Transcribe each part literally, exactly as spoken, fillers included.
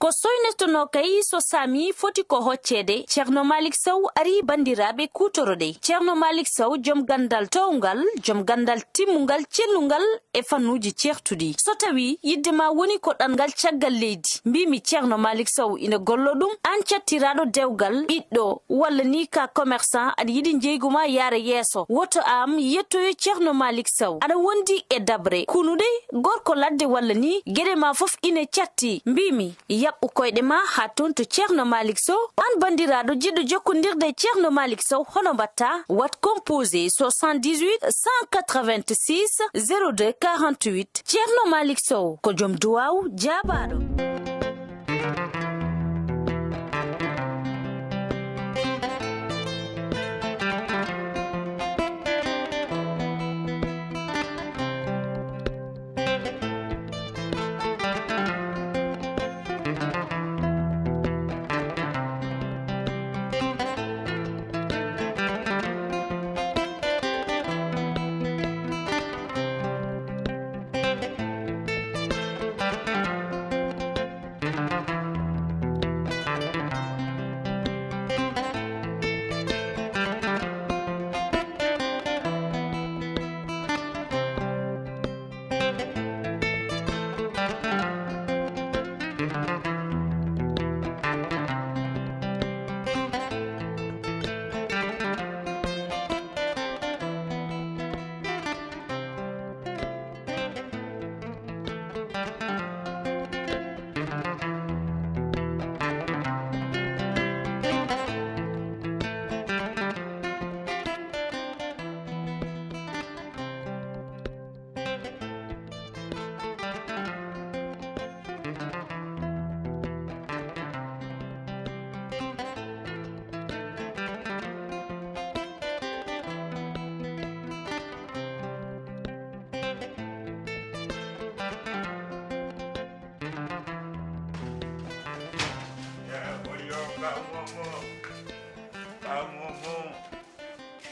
Ko soynetonoo kay so saami foti ko hocceede, Ceerno Maalik Sow arii banndiraaɓe kuutoroɗe. Ceerno Maalik Sow, jom ganndal toowngal, jom ganndal timmungal, cellungal e fannuuji ceertuɗi. So tawii yiɗde ma woni ko ɗanngal caggal leydi, mbiimi Ceerno Maalik Sow ina golloo ɗum, aan cattiraaɗo dewgal, ɓiɗɗo, walla ni ka commerçant, aɗa yiɗi njeeygu ma yaara yeeso, woto aan yettoyo Ceerno Maalik Sow. Aɗa wondi e daɓre, kunuɗe, gorko ladde walla ni, geɗe ma fof ina catti. Mbiimi, yaɓɓu koyɗe ma haa toon to Ceerno Maalik Sow. Aan banndiraaɗo jiɗɗo jokkondirde e Ceerno Maalik Sow, hono mbaɗtaa? Waɗ composé soixante-dix-huit cent quatre-vingt-six zéro deux quarante-huit. Ceerno Maalik Sow ko jom duwaaw jaabaaɗo.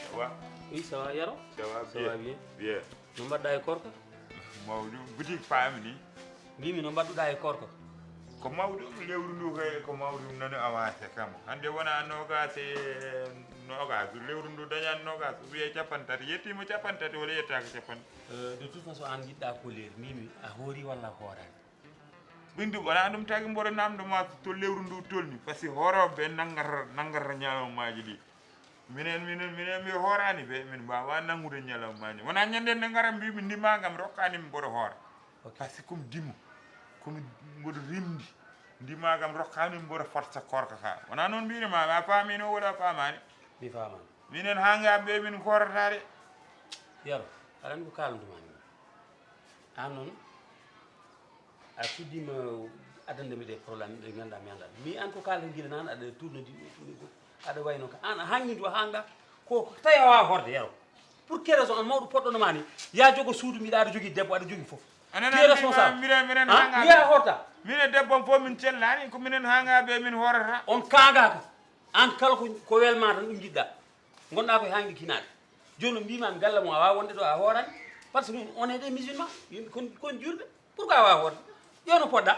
Ça va? Oui, ça va, Yero? Ça va bien. Ça va bien. Bien. No mbaɗɗa e korka? Mawɗum, boutique paami ni. Mbimi no mbaɗɗuɗa e korka? Ko mawɗum, lewru ndu kay ko mawɗum nani avancé kam. Hannde wona nogas e nogas, lewru ndu dañani nogas, wiye capanɗe tati, yettima capanɗe tati walla yettaka capanɗe. Euh, de toute façon an jiɗɗa ko leer, mbimi a hoori walla a hoorani? Ɓindu wona ɗum tagi mboɗo namdo ma to lewru ndu tolni, parce que hooroɓe ɓe nanngata, nanngata ñalawmaaji ɗi. Minen, minen, minen mi hoorani ɓe, min mbawa nanngude ñalawmaaji. Wona ñande nde ngara mbimi ndima kam rokkani mi mboɗo hoora. Ok. Parce que komi dimo, komi mboɗo rimdi. Ndima kam rokkani mi mboɗo forsa korka ka. Wona noon mbini ma, a faamino walla a faamani? Mi faamani. Minen ha nga ɓe min korata de. Yaro, aɗa andi ko kalantuma ni? An noon, a suddima addande mi ɗe problème ɗe ganduɗa mi andat. Mi an ko kalata gila nan aɗa tourne di, tourne di. Aɗa wayno ka. An a hanñidu ha nga. Ko tawi a wawa horde, Yaro. Pour quelle raison an mawɗo poɗɗo no ma ni? Ya jogo suudu mbiɗa aɗa jogui debbo, aɗa jogui foof. Anan Tu es an responsable. Mbiɗa, mbiɗa, mbiɗa Hein? Hanga. Wiya horta. Minen debbo fof min cellani, ko minen hanga ɓe min horata. On kagaka. An kala ko, ko welma tan ɗum jiɗɗa. Gonɗa koye hangde kinaɗe. Joni no mbimami galle mo a wawa wonde ɗo a horani. Par ce que on est des musulmans. Yimɓe kon, kon julɓe. Pourquoi a wawa horde? Ƴeewno poɗɗa.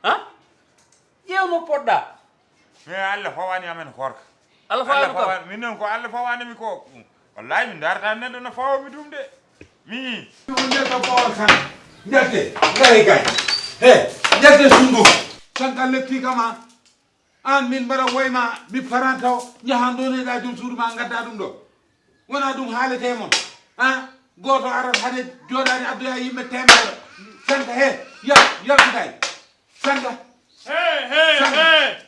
Ha? Ƴeewno poɗɗa. Mais Allah fawani amen korka. Allah fawani ko? Min noon ko Allah fawani mi ko. Wallahi min darata neɗɗo no fawomi ɗum de. Mi. Nde ko bawol kan. Ndette, gay gay. He, ndette sundu. Tan kan letti kama. An min mbaɗa woyma mi paranta o, njaha ndonoyɗa joom suudu ma gadda ɗum ɗo. Wona ɗum haalete mon. Ha? Goto arat hade joɗade addoya yimɓe temedere. Santa he, yal, yaltitay. Santa. He, he, Santa. He.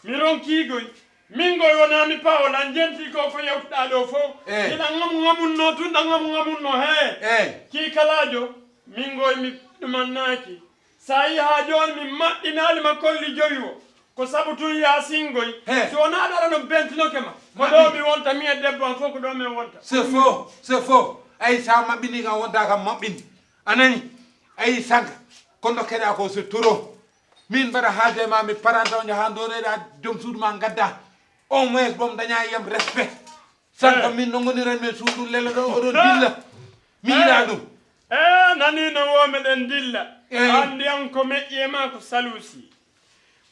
Mi ronki goy. Min goy wona mi pawol an jenti ko ko yewtuɗa ɗo fof. Eh. Ina ngamu ngamunno tun ɗa ngamu ngamunno he. Eh. Ki kalajo. Min goy mi ɗumannaki. Sa yi ha joni mi maɗɗinali ma kolli jowi o. Ko sabu tun yasingoy. He. Si wona aɗa aɗa no bentinoke ma. Ko ɗo mi wonta mi e debbo am fof ko ɗo min wonta. C'est faux, c'est faux. Ay sa maɓɓini kam wonta kam maɓɓini. A nani? Ay sanka. Ko dokkeɗa ko c'est trop. Min mbaɗa haalde ma mi paranta o jaha ndonoyɗa joom suudu ma gadda. Au moins boom daña yam respect. Sanka min no ngoniran men suudu lelo ɗo oɗon dilla. Mi yiɗa ɗum. E nani no wo meɗen dilla. An ndiyan ko meƴƴi e ma ko salusi.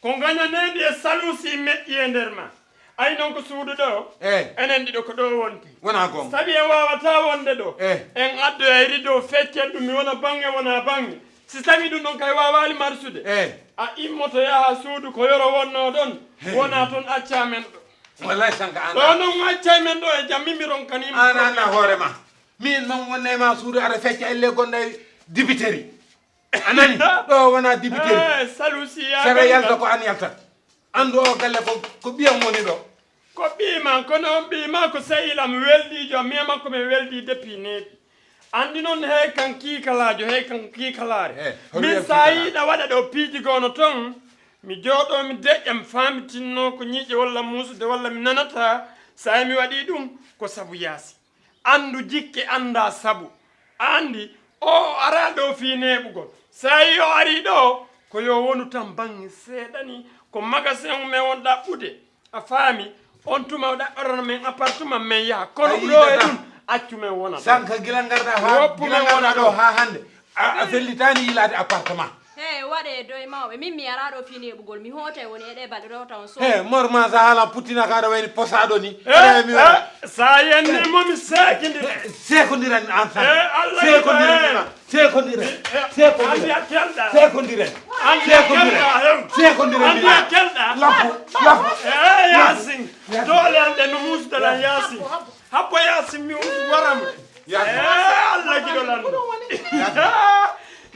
Ko ngañaneendi e saluusi meƴƴi e nder ma. Ay noon ko suudu ɗo. Eh. Enen ɗiɗo ko ɗo wonti. Wonaa goonga. Sabi en waawataa wonde ɗo. Eh. En addoyay rido feccen ɗum mi wona baŋŋe wona baŋŋe. Si tawi ɗum ɗon kay waawaali marsude. Eh. A immoto yaha suudu ko yoro wonnoo ɗon. Eh. Wona toon accaa men ɗo. Wallaay Sanka an. Ɗo noon accay men ɗo e jam min mi ronkanii mo. An annda hoore ma. Min noon wonde e ma suudu aɗa fecca elle gonɗa e dibiteri. A nani? Ɗo wona dibiteri. Eh, saluusi ya. Sara yalta ko an yaltat. Anndu o galle ko, ko ɓiyam woni ɗo. Ko ɓii ma, kono on ɓii ma ko sehil am weldiijo, mi e makko min weldii depuis neeɓi. Anndi noon hey kan kiikalaajo, hey kan kiikalaare. Eh, hono min wiyam sa kiikalaare? Yiɗa waɗa ɗo piiji goono toon, mi jooɗoo mi deƴƴa mi faamitinno ko ñiiƴe walla muusude walla mi nanata, sa mi waɗii ɗum ko sabu yaasi. Anndu jikke annda sabu. A anndi o o araa ɗo fii neeɓugol. Sa yii o arii ɗo ko yo wonu tan baŋŋe seeɗa ni ko magasin on men won ɗaɓɓude. A faami? On tuma o ɗaɓɓarano men appartement men yaha. Kono ɗo e ɗum accu men wona ɗo. Sanka gila ngarɗa ha woppu gila men ngarɗa wona ɗo ɗo ha hannde. A, a fellitaani yilaade appartement. He waɗe doy mawɓe min mi ara ɗo fii neeɓugol mi hoota e woni e ɗe balɗe ɗo taw so. He mor ma sa haala puttina ka ɗo wayni posaɗo ni. He mi wara. Sa yenni mo mi seekindira. Seekondiren ensemble. He Allah seekondiren. Seekondiren. Seekondiren. Andiya kelɗa. Seekondiren. Andiya kelɗa. Seekondiren. Andiya kelɗa. Lappo lappo. He Yaasin. Doole an ɗe no muusdalan Yaasin. Habbo Yaasin mi waram. Yaasin. Eh, Allah giɗo lanɗo.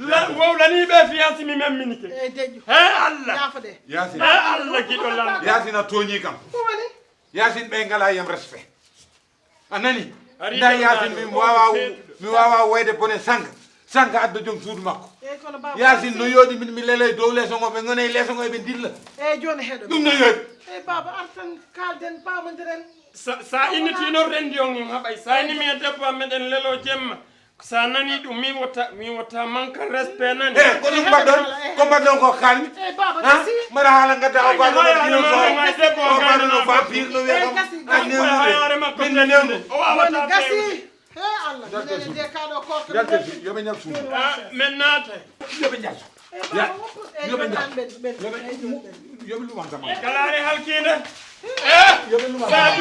Wowlanii ɓe fiyaasi mi memminike. Eh, deƴƴo. He Allah. Yaafo de. Yaasin. He Allah giɗo lanɗo. Yaasin a tooñii kam. Ko woni? Yaasin ɓe ngalaa yam respect. A nani? Nda Yaasin mi waawa mi waawa wayde bone Sanka. Sanka adda joom suudu makko. Yaasin no yooɗi min mi lelo e dow leeso ngo ɓe ngona e leeso ngo eɓe dilla. Eyyi jooni heɗo. Ɗum no yooɗi. Eyyi baaba artan kalden pamondiren. Sa, sa inniti noon renndi on en haɓay. Sa inni mi e debbo am meɗen lelo jemma. Sa nani ɗum min wotta, min wotta manque respect nani. E ko ɗum mbaɗɗon? Ko mbaɗɗon ko kalmi? E baba gasi. Mbaɗa haala ngadda o baɗo no dino so o baɗo no vampire no wiya kam. An newnude min newnu. O wawata gasi. He Allah. Nene de kaɗo korko. Jalte yoɓe ñal suudu. Men naata. Yoɓe ñal. Yoɓe ñal. Yoɓe luwanta ma. Kalaare halkiinde. Yoɓe luwanta ma.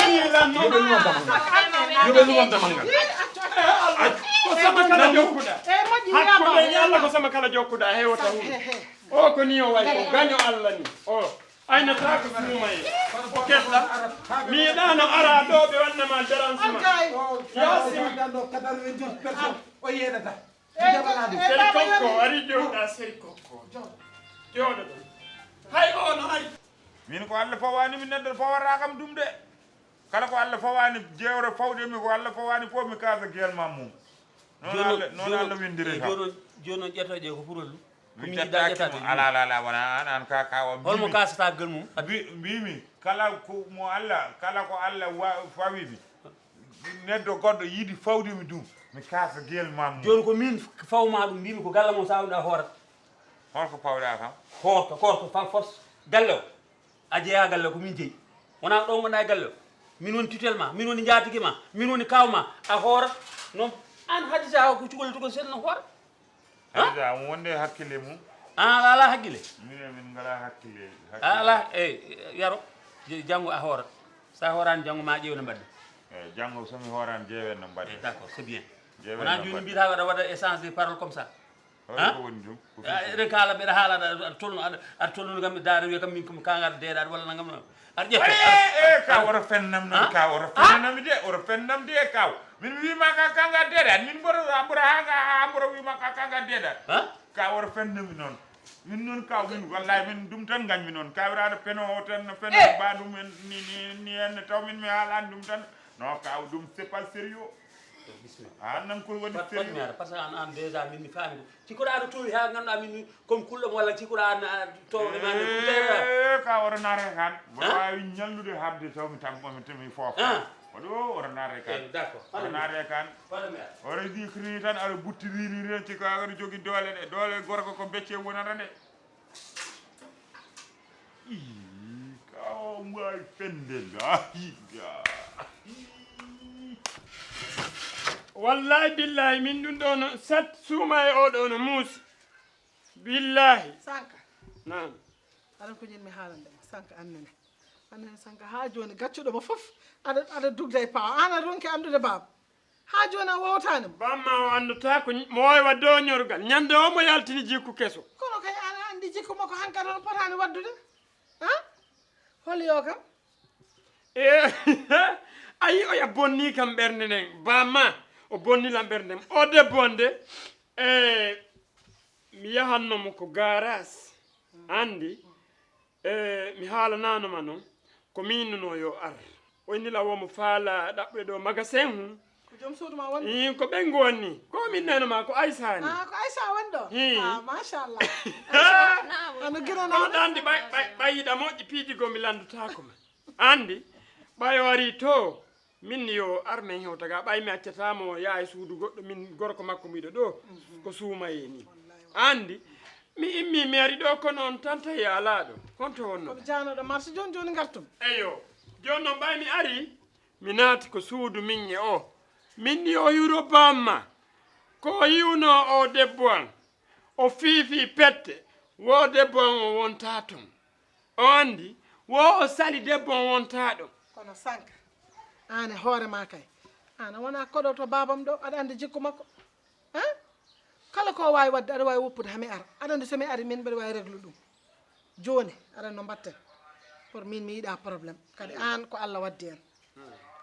Yoɓe luwanta ma. Yoɓe luwanta ma ngal. Ko sama kala jokkuɗa. Hakkunde e Allah ko sama kala jokkuɗa hewata hu. O ko ni o way ko gaño Allah ni. O aynata ko suumay. O ketta. Mi yiɗano ara ɗo ɓe wannama dérangement. Yasin. O yeɗata. Seri kokko ari jooɗa seri kokko jooɗoɗo hay o no ari. Min ko Allah fawani mi neɗɗo fawata kam ɗum de. Kala ko Allah fawani jewre fawde mi ko Allah fawani fof mi kasa gel ma mum. Noon Allah noon Allah windiri kam. Jooni jooni ƴettoje ko pour lu. Mi ƴettaaki mo ala ala ala wona an an ka ka o holmo kasata gel mum. Mbimi kala ko mo Allah kala ko Allah fawimi. Neɗɗo goɗɗo yiɗi fawde mi ɗum mi kaasa gel ma mum. Jooni ko min fawma ɗum mbimi ko galle mo sawɗa hoorata. Holko pawɗa kam? Hoorka korka fal force galle o a jeeya galle ko min jeeyi. Wona ɗo gonɗa e galle o min woni tutel ma min woni jaatigi ma min woni kaw ma a hoorat. Noon an hadisa ko cugol tugo sen no hoora. Aɗa wonde hakkille mum. An aɗa ala hakkille. Minen min ngala hakkille. A ala e yaro janngo a hoorat. Sa hoorani janngo ma ƴeew no mbaɗde. Eyi janngo somi hoorani jeewen no mbaɗde. D'accord c'est bien. Wona joni mbiyata aɗa waɗa échange de parole comme ça. Hoore ko woni ɗum. Eɗen kaala mbeɗa haala aɗa tolno aɗa tolnude kam daara wiya kam min kam kangata deeɗaɗo walla nangam. Aɗa ƴetta e ka oto fennam noon ka oto fennanami de oto fennam de e kaw. Min mi wima ka kanga deeɗa min mboro ambura hanga ambura wima ka kanga deeɗa. Ka oto fennami noon. Min noon kaw min wallahi min ɗum tan gañmi noon kawiraɗo peno o tan no peno ba ɗum en ni ni ni en taw min mi haalani ɗum tan. Non kaw ɗum c'est pas sérieux. An nan koy waɗi sérieux. Par ce que an an déjà min mi faami ko. Cikkoɗa aɗa towi ha ganduɗa min comme kulɗo mo walla cikkoɗa an towde ma ne kuteɗa. Ka oto naate kan mboɗo wawi ñallude hadde taw mi tammi mi temi foof. Waɗi o oto naate kan. D'accord oto naate kan. Oto jikrini tan aɗa butti rini ren cikka aɗa jogi doole ɗe doole gorko ko becce wonata nde. Ii, ka o waawi fende laahiya. Wallahi billahi min ɗum ɗo no sat suuma e oɗo no muusi. Billahi. Sanka. Naam. Aɗa ko ñin mi haalande ma, Sanka annene. Annene Sanka haa jooni gaccuɗo mo fof, aɗa, aɗa dugda e paawa. Aan aɗa ronki anndude baaba. Haa jooni a wowtaani mo. Bamma o anndutaa ko mo waawi waɗde o ñorgal. Ñande o mo yaltini jikku keso. Kono kay aan a anndi jikku makko hankadi hono potaani waɗdude. Ha? Holi o kam? E, ayi, oya bonni kam ɓernde nden. Bamma, o bonni lam ɓernde nden. O debbo on de, e, mi yahanno mo ko garas. Anndi, e, mi haalanaano ma non. Ko miin nuno yo ar. O inni la wo mo faala ɗaɓɓe ɗo magasin hum. Ko joom suudu ma woni? Ii, ko ɓen ngoni. Ko min neno ma ko Aysha ni. Ah, ko Aysha woni ɗo? Ii. Ah, machallah. Aysha, ano gino kono non? Ɗandi ɓay, ɓay, ɓay yiɗa moƴƴi piiji goo mi lanndutaako ma. Anndi, ɓay o ari to, min ni yo ar men hewta ga, ɓay mi accata mo yaa e suudu goɗɗo, min gorko makko mi yiɗo ɗo, ko suumaye ni. Anndi, mi immi mi ari ɗo kono on tan tawi alaa ɗo. Kon to wonno? Kono jaanoɗo marché jooni jooni ngartum. Eyo, jooni non ɓay mi ari, mi naati ko suudu min e o. Min ni o hiwro bamma. Ko o yiwno o debbo an. O fiifi pette. Wo debbo an o wonta ton. O anndi, wo o sali debbo on wonta ɗon. Kono Sanka, aan e hoore ma kay. Aan a wona koɗo to baabam ɗo, aɗa anndi jikku makko. Hein? Kala ko o waawi waɗde, aɗa waawi woppude haa mi ara. Aɗa anndi so mi ari, min mbeɗa waawi réglu ɗum. Jooni, aɗa anndi no mbaɗten. Pour min mi yiɗa problème. Kadi aan ko Allah waddi en.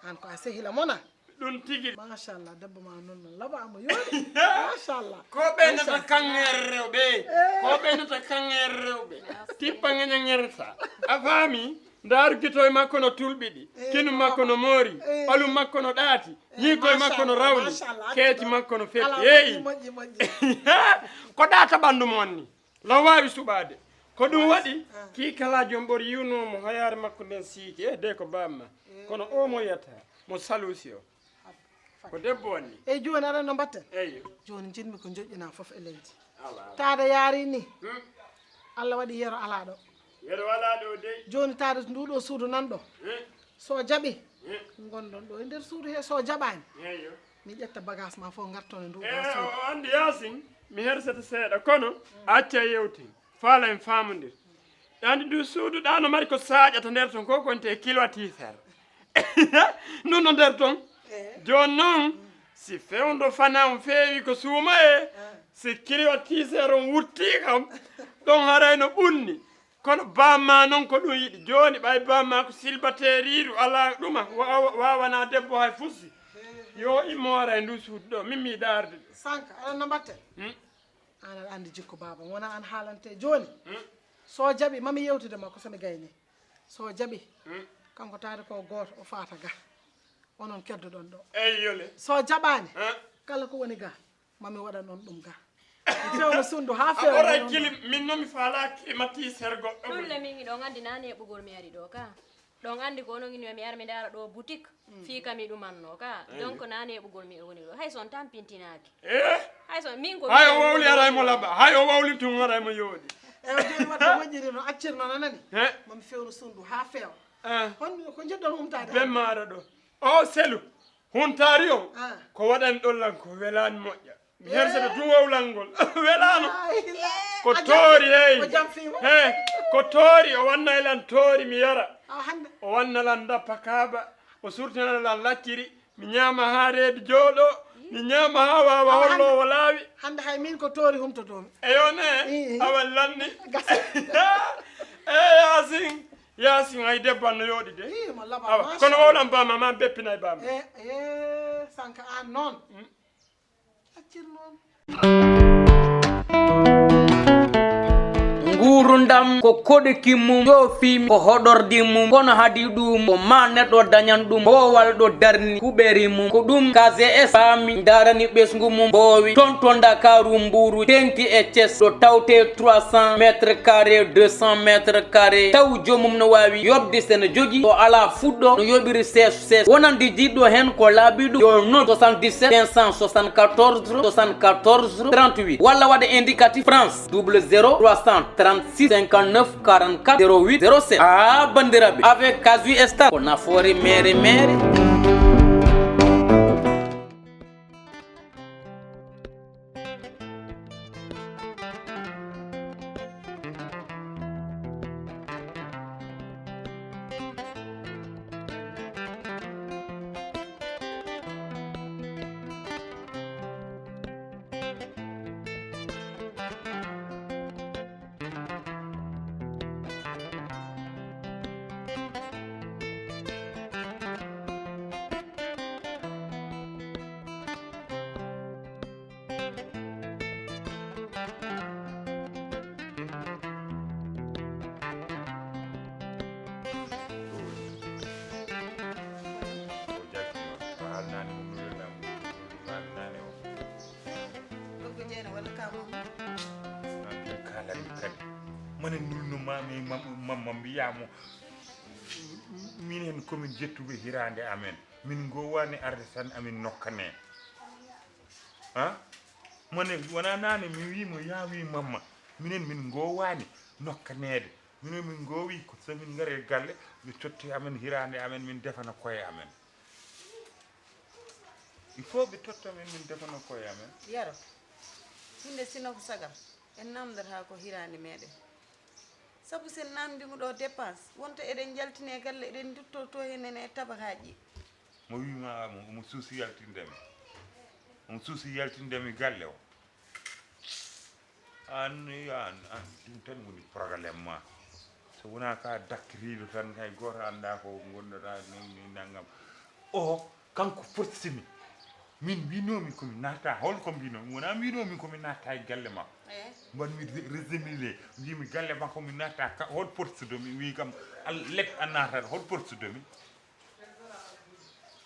Aan ko a sehila mona. Ɗum tigi. Machallah, debbo ma noon noon. Laba amo yooɗi. Machallah. Ko ɓeynata kaŋŋeere rewɓe. Eh. Ko ɓeynata kaŋŋeere rewɓe. Tippa ŋeña ŋerta. A faami? Ndaaru gitoy makko no tulɓiɗi. Eh, kinu makko no moori. Eh. Ɓalum makko no ɗaati. Eh, ñiigoy makko no rawni. Machallah. Keeci makko no fetti. Ala, yeeyi. Moƴƴi, moƴƴi, moƴƴi. Ko ɗaata ɓanndu mo on ni. Law waawi suɓaade. Ko ɗum waɗi, ah, kii kala jom ɓor yiwnoo mo hayaare makko nden siiki, eh, de ko bamma. Eh. Kono o mo yiyata, mo salusi o. Ko debbo wonni. Eyi, jooni aɗa no mbatten? Eyi. Jooni njiɗmi ko joƴƴinaa fof e leydi. Ala, ala. Taada yaari ni. Hmm. Allah waɗi yero alaa ɗo. Yero alaa ɗo dey. Jooni taada nduɗo suudu nan ɗo. Hmm. So jaɓi, hmm, ngonɗon ɗo e nder suudu he, so jaɓaani, eyo, mi ƴetta bagage ma fof ngarton e ndu, eh, suudu. O anndi Yaasin, mi hersete seeɗa, kono acca yewten. Faala en faamondir. Anndi ndu suudu ɗa no mari ko saaƴata nder ton, ko konte climatiseur. Ndu no nder ton. Eh. Jooni noon, si fewndo fana on feewi ko suuma e, ah, si climatiseur on wutti kam, ɗon haray no ɓunni. Kono bamma noon ko ɗum yiɗi. Jooni ɓay bamma ko silbateeriiru alaa ɗuma, wa-, wa-, waawanaa debbo hay fusi. Yo immo ara e ndu suudu ɗo, min mi yiɗa arde ɗo. Sanka, aɗa no mbatten? Hmm? Aan aɗa anndi jikku baaba, wona aan haalante. Jooni, hmm, so jaɓi, mami yewtude makko so mi gayni. So jaɓi, hmm, kanko taade ko gooto, o faata ga. Onon keddoɗon ɗo. Eyi, yo le. So jaɓaani, hmm, kala ko woni ga, mami waɗan on ɗum ga. Mi fewna suudu haa feewa. A ɓoray kilim, min noon mi faalaa climatiseur goɗɗo. Ɗum le min ɗon anndi naa neeɓugol mi ari ɗo ka. Ɗon anndi ko onon inni mi ara mi ndaara ɗo boutique. Mm. Fii ka mi ɗumanno ka. Eyi. Donc naa neeɓugol mi woni ɗo. Hay so on tampintinaaki. Eh? Hay so min ko hay o wowli aray mo laɓa. Hay o wowli tun aray mo yooɗi. E o jooni wadde moƴƴiri no accirno nanani. He? Mami fewna suudu haa feewa. Eh. Hon ko njiɗɗon humtaade? Ben maaro ɗo. O selu. Huntaari on, ah, ko waɗani ɗon lan ko welaani moƴƴa. Mi hersata tun wowlangol. Welaano. Ay, la. Ko a toori, jamfii-, hey. O jamfii mo. He, ko toori, o wanna lan toori mi yara. Ah, hannde. O wanna lan ndappa kaaba, o surtina lan lacciri, mi ñaama haa reedu jooɗo, mi ñaama haa waawa, ah, hollo hannde, o laawi. Hannde hay min ko toori humtotoomi. Eyo ne, ii, ii, awa lanni. Gasi. Eh, Yaasin, Yaasin, ay debbo an no yooɗi de. Ii, mo laɓa, awa, machallah. Kono wowlan bama, ma beppinay bama. Eh, eh, Sanka an noon. Mm. Nguurndam ko koɗki mum, joofi ko hoɗordi mum, kono hadi ɗum ko ma neɗɗo dañan ɗum boowal ɗo darni kuɓeri mum. Ko ɗum K G S faami, ndarani ɓesngu mum boowi. Toon to Ndakaaru, Mbuuru, teŋti e Thiès, ɗo tawte trois cents mètres carrés, deux cents mètres carrés, taw joomum no waawi yoɓde, so no jogii, o alaa fuɗɗo, no yoɓiri sees sees. Wonande jiɗɗo heen ko laabi ɗum, yo noddu soixante-dix-sept cinq cent soixante-quatorze soixante-quatorze trente-huit, walla waɗa indicatif France double zéro trois cent trente-six cinquante-neuf quarante-quatre zéro huit zéro sept. Ah, banndiraaɓe, avec Casu Star, ko nafoore meere meere. Wona nulno mami mam- mamma mbiyamo minen komin jettuɓe hirande amen, min gowani arde tan amin nokkane. Ha? Mone wona nane mi wimo yawi mamma, minen min gowani nokkanede. Minen min gowi ko somin gari e galle, mi totti amen hirande amen, min defana koye amen. Il faut ɓe totta min, min defana koye amen. Yaro, hinde sino ko saga en namdata ko hirande meɗen. Sabu sen namdimo ɗo dépense wonta eɗen jaltine galle, eɗen duttorto henen e tabakaaji. Mo wima mo omo suusi yaltinde mi, omo suusi yaltinde mi galle o. An an an ɗum tan woni problème ma. So wona ka dakkiriɗo tan, hay goto anda ko gondoɗa ni, ni nanngam. O kanko forcimi. Min winomi komi natta, holko mbinomi? Wona mbinomi komi natta e galle makko. Mbanmi résumé, mbimi galle makko mi natta ka, hol porsudomi? Wi kam, lek a natat, hol porsudomi?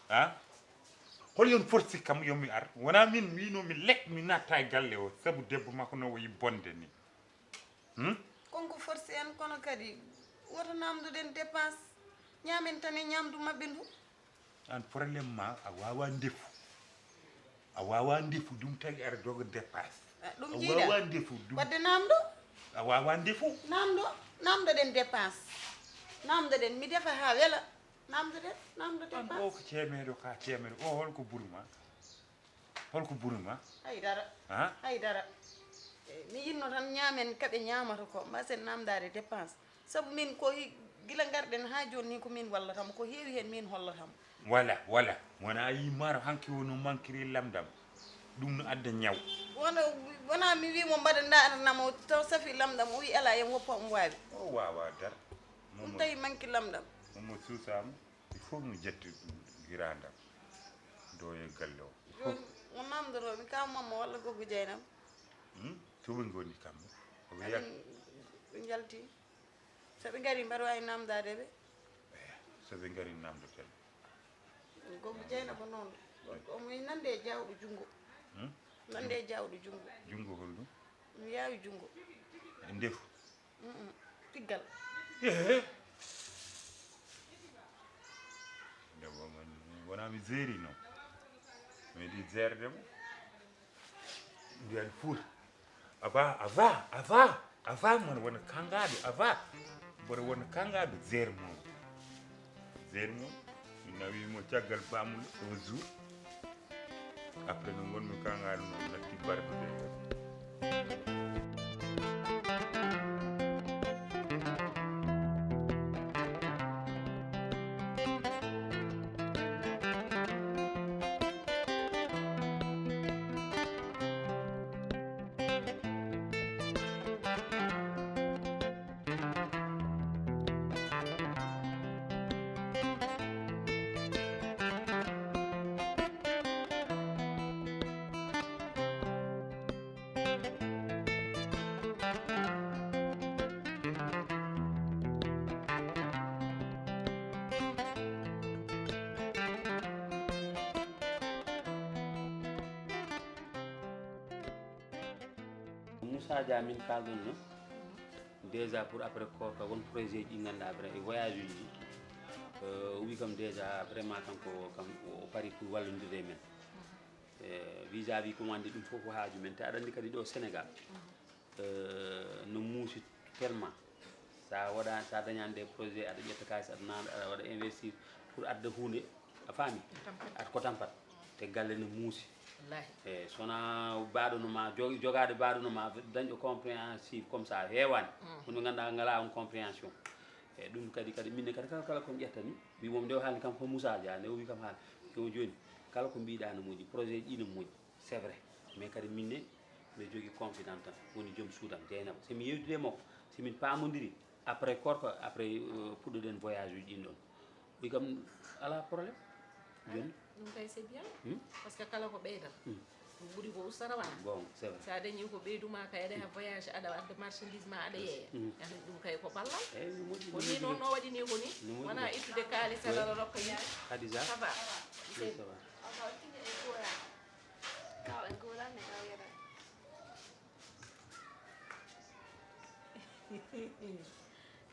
Ha? Hol yon forsi kam yomi ar? Wona min winomi lek mi natta e galle o sabu debbo makko no wayi bonde ni. Hmm? Konko forsi en, kono kadi woto namdoɗen dépense, ñamen tan e ñamdu maɓɓe ndu. An problème ma a wawa ndefu. A wawa ndefu ɗum tagi aɗa doga dépasse. Ah, ɗum a jiiɗa wawa ndefu ɗum. Wadde namdo. A wawa ndefu. Namdo. Namdoɗen dépense. Namdoɗen mi defa ha wela. Namdoɗen. Namdo an o dépense. Ko ceemeɗo ka ceemeɗo o holko burma? Holko burma? Hay dara. Ha? Hay dara. Eh, mi yinno tan ñamen kaɓe ñamata ko mbasen namdade dépense. Sabu min ko hi- gila garɗen ha joni ni ko min wallatamo, ko heewi hen min hollatamo. Wala wala wona a yi maro hanki wono mankiri lamdam. Ɗum no adda ñaw. Wona wona mi wimo mbaɗa ndaɗanamo taw safi lamdam o wi ala yen woppa omo wawi. O wawa dar. Ɗum tawi manki lamdam. Momo suusama. Il faut mo jetti girandam. Do e galle o. Joni mo namdotomi kaw mamma walla goggo jeynam. Hmm? Toɓe goni kamɓe. Oɓe yak- ɓe jalti. So ɓe ngari mbaɗa wawi namdade ɓe. Eya, so ɓe ngari namdoten. Gogo jeynaba noon. Omo nande e jawɗo junngo. Hmm? Nande e jawɗo junngo. Junngo holɗum? Mi yaawi junngo. E ndefu? Mm-mm. Piggal. Ehe. Nde wona mi zeeri noon. Mi di zeerde mo. Mbiyan fuuta. Ava ava ava ava mboɗo wona kangaɗo ava. Mboɗo wona kangaɗo zermon. Zermon mi nawimo caggal bamule o jour. Après no gonmi kangaɗo noon natti bardude. Moussa Dia min kalɗon no déjà pour après koorka won projet ji ɗi ganduɗa après e voyage uji ɗi. Euh, o wi kam déjà vraiment kanko kam o pari pour wallodirde e men. Euh, vis à vis ko wande ɗum fof ko haaju men te aɗa andi kadi ɗo Sénégal euh, no muusi tellement. Sa waɗa sa dañani des projet aɗa ƴetta kalis aɗa nana aɗa waɗa investir pour adda hunde. A faami? Aɗa ko tampat te galle no muusi. Wallahi. E sona baɗono ma jo- jogade baɗono ma dañɗo compréhensive comme ça hewani. Kono ganduɗa ngala on compréhension. E ɗum kadi kadi minne kadi kala kala kon ƴettani wi mom nde o haalni kam ko Moussa Dia nde o wi kam haala. Ko joni kala ko mbiɗa no moƴƴi projet ji ɗi no moƴƴi. C'est vrai. Mais kadi minne mbiɗa jogui confident tan woni joom suudam Dieynaba somi yewtide e makko somin pamodiri après korko après euh, puɗɗoɗen voyage uji ɗin ɗon. Wi kam ala problème. Joni. Ɗum kay c'est bien. Hmm? Parce que kala ko ɓeydata. Hmm. Ɗum ɓuri ko ustata wona. Bon, c'est vrai. Sa dañi ko ɓeyduma ka eɗa ha voyage aɗa adda marchandise ma aɗa yeeya. Hmm. Ani ɗum kay ko ballal. Eyyi no moƴƴi. Ko ni noon no waɗi ni ko ni. No moƴƴi. Wona ittude kaalis aɗa rokka yimɓe. Khadija. Ça va. Oui, ça va. Kaw en gola ne kaw yata.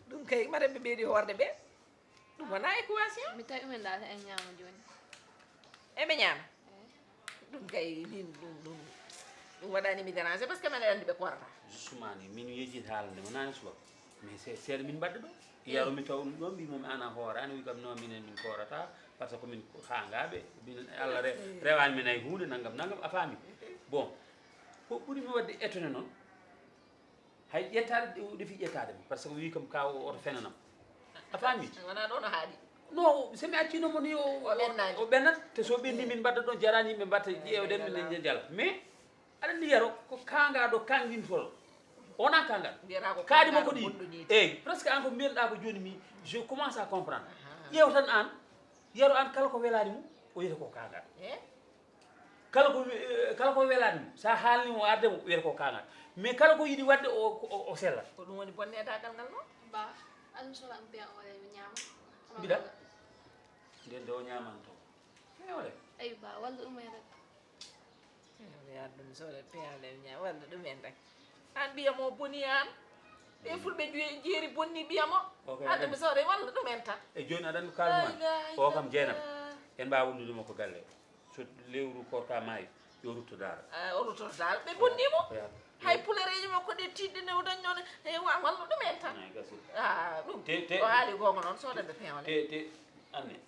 Ɗum kay, mbaɗa ɓe ɓeydi hoorde ɓe. Ɗum wonaa équation. Mi tawi ɗumen dal en ñaama jooni. Eɓe ñaama. Ɗum kay min ɗum ɗum ɗum waɗani mi déranger parce que mene andi ɓe korata. Justement ni min yeji haalande mo nani suba mais c'est c'est min badde do yaro mi taw dum bi mom ana hora ana wi kam no minen min korata parce que min hangabe min Allah re rewani min ay hunde nangam nangam a fami. Bon ko buri mi wadde étonné non. Hay ƴettaade ɗo ɗefi ƴettaade mo par ce que wi kam ka oto fenanam a faami. Wona ɗo no haaɗi. No so mi accino mo ni o ɓennani o ɓennat te so ɓenni min mbaɗa ɗon jarani yimɓe mbatta ƴeewden min jala mais aɗa andi yaro ko kangaɗo kangintoɗo wona kangal kaadi makko ɗi eyyi presque an ko mbiyanoɗa ko joni mi je commence à comprendre ƴeew tan an yaro an kala ko welani mo o wiyata ko kangal kala ko kala ko welani mo sa haalni mo arde mo wiyata ko kangal mais kala ko yiɗi wadde o sellat ko ɗum woni bonne e dagal ngal noon ba almusora am biya ole mi ñaama mbiɗa nden de o ñamanto ewle eyi ba walla ɗum en rek wiya ɗum sore piyale mi ñaama walla ɗum en rek an ɓiyam o boni an ɓe fulɓe jeeri bonni ɓiyam o adde mi sore walla ɗum en tan e joni aɗa andu kalma o kam jeenam en mbawa wondude mo ko galle so lewru korka maayi yo rutto daara o ruttoto daara ɓe bonnimo hay pulereji makko ɗe tiɗɗe ne o dañnone e wa wallu ɗum en tan ɗum o haali gonga noon sodande pewle te te anne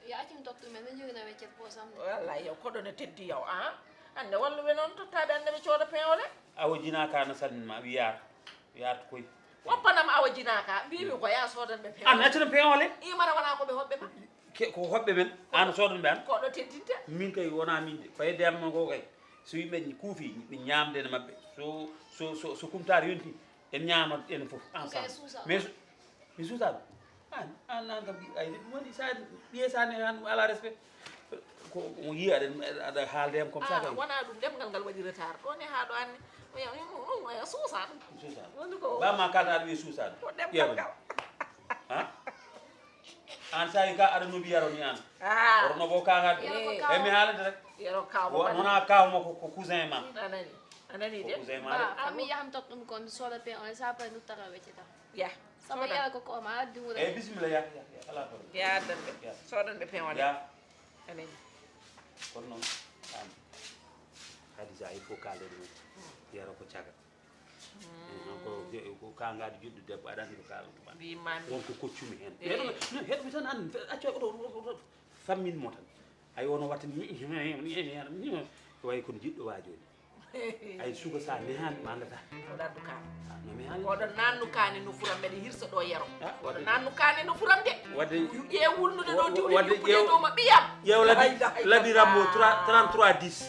yo accum totta ɗum en ɓe jogina weccet posam wallay yow koɗo ne teddi yow a anne walluɓe noon tottaɓe anne ɓe cooda pewle awo jinaka no salminma wi yaar yaar koy woppanam awa jinaka mbimi ko ya sodan ɓe pewle an accana pewle imara wona ko ɓe hoɓɓe ma ko hoɓɓe men an sodan ɓe an koɗo teddinte min kay wona min de fayde am ko kay so yimɓe kuufi ɓe ñamde ne maɓɓe so so so so kumtare yonti en ñamat en fof ensemble mais mi suusaɓe an an an kam ay ɗum waɗi sa ɓiye sa ne an ala respect ko mo yi aɗa aɗa haalde hem comme ça kay wona ɗum ɗemgal ngal waɗi retard ɗo ne ha ɗo anne suusa ɗum suusa woni ko ba ma kalta aɗa wiye suusa ɗum ko ɗemgal ngal ha an sa yi ka aɗa nobi yaro ni an oto nobo kagal e mi haalande rek yaro kaw wona kaw mo ko cousin ma anani anani de cousin ma rek ami yaham tok ɗum kon soda pe on sa pa nuttara wecce ta ya Sama yala ko ko ma addi wure. Eh bisimilla ya ya ya ala problème. Ya addan ɓe sodan ɓe pewale. Ya. Amin. Kono noon an Hadisa il faut kalde ɗum yaro ko caga. Ko ko kangaɗo jiɗɗo debbo aɗa andi ko kalanto ma. Mbimami. Won ko koccumi hen. Heɗumi tan an acca oto fammin mo tan. Ay wono watta ni way kono jiɗɗo waajoni. Ay suka sa nehani ma andata. Oɗo addu kaani. No mi haalni. Oɗo nannu kaani no furam mbeɗa hirsa ɗo yero. Oɗo nannu kaani no furam de. Wadde ƴeew wulnude ɗo diwde yuppude dow ma ɓiyam. Ƴeew labi labi rambo trente-trois dix.